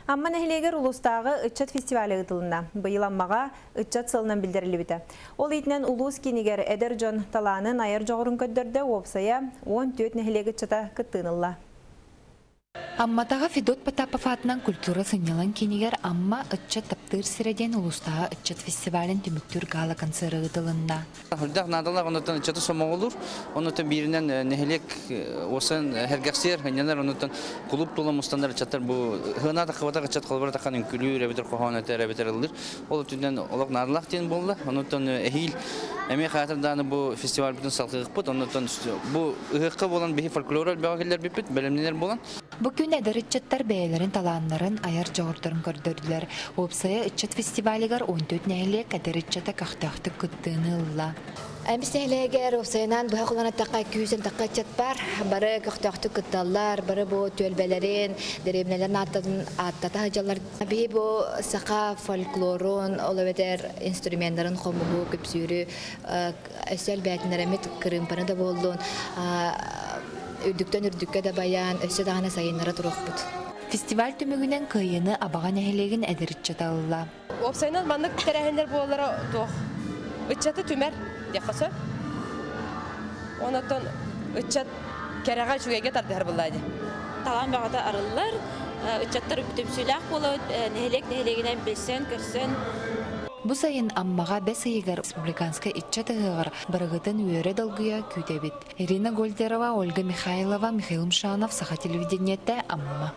Амма нэһилиэгэр улуустааҕы ыччат фестивалэ ыытылынна. Быйыл Аммаҕа ыччат сылынан биллэриллибитэ. Ол иитинэн улуус киинигэр эдэр дьон талаанын, айар дьоҕурун көрдөрдө, уопсайа 14 нэһилиэк ыччата кыттыыны ылла. Амматааҕы Федот Потапов аатынан культура сынньалаҥ киинигэр Амма ыччат таптыыр сирэ диэн улуустааҕы ыччат фестивалын түмүктүүр гала-концера ыытылынна. Үрдэх наадалаах онуттан ыччаты сомоҕолуур, онуттан бииринэн нэһилиэк уосан сэргэхсийэр, ынньанар, онуттан кулууп тула мустанар ыччаттар бу ыһыана таххыбатах ыччат холобура таххан үҥкүлүүр эбэтэр хоһоон этэр эбэтэр ыллыыр. Ол өттүнэн олох наадалаах диэн буолла. Онуттан эһиил эмиэ хаатыр дааны бу фестивальбытын салҕыахпыт. Онуттан бу ыһыахха буолан биһи фольклор элбэҕи киллэрбиппит, бэлэмнэнэр буолан. Бу күн эдэр ыччаттар бэйэлэрин талааннарын, айар дьоҕурдарын көрдөрдүлэр. Уопсайа ыччат фестивалыгар 14 нэһилиэк эдэр ыччата көхтөөхтүк кыттыыны ылла. Эмис нэһилиэгэр уопсайынан быһа холонон эттэххэ күүс ынтахха ыччат бар. Бары көхтөөхтүк кытталлар, бары бу түөлбэлэрин, дэриэбинэлэрин ааттатын ааттата сылдьаллар. Биһи бу саха фольклорун, ол эбэтэр инструменнарын хомуһу, күпсүүрү өссө элбээтиннэрэммит кырыымпаны да буоллун, үрдүктэн үрдүккэ да байаан, өссө даҕаны сайыннара туруохпут. Фестиваль түмүгүнэн кыайыыны Абаҕа нэһилиэгин эдэр ыччата ылла. Уопсайынан маннык тэрээһиннэр буолаллара туох ыччаты түмэр диэххэ сөп. Онон ыччат кэрэҕэ үчүгэйгэ тардыһар буоллаа дии. Талаан бөҕөтө арыллар, ыччаттар түмсүүлээх буолабыт, нэһилиэк нэһилиэгинэн билсэн, көрсөн. Бу сайын Аммаҕа бэс ыйыгар республиканскай ыччат ыһыаҕар барыгытын үөрэ-долгуйа күүтэбит. Ирина Гольдерова, Ольга Михайлова, Михаил Мшанов, Саха телевидениетэ, Амма.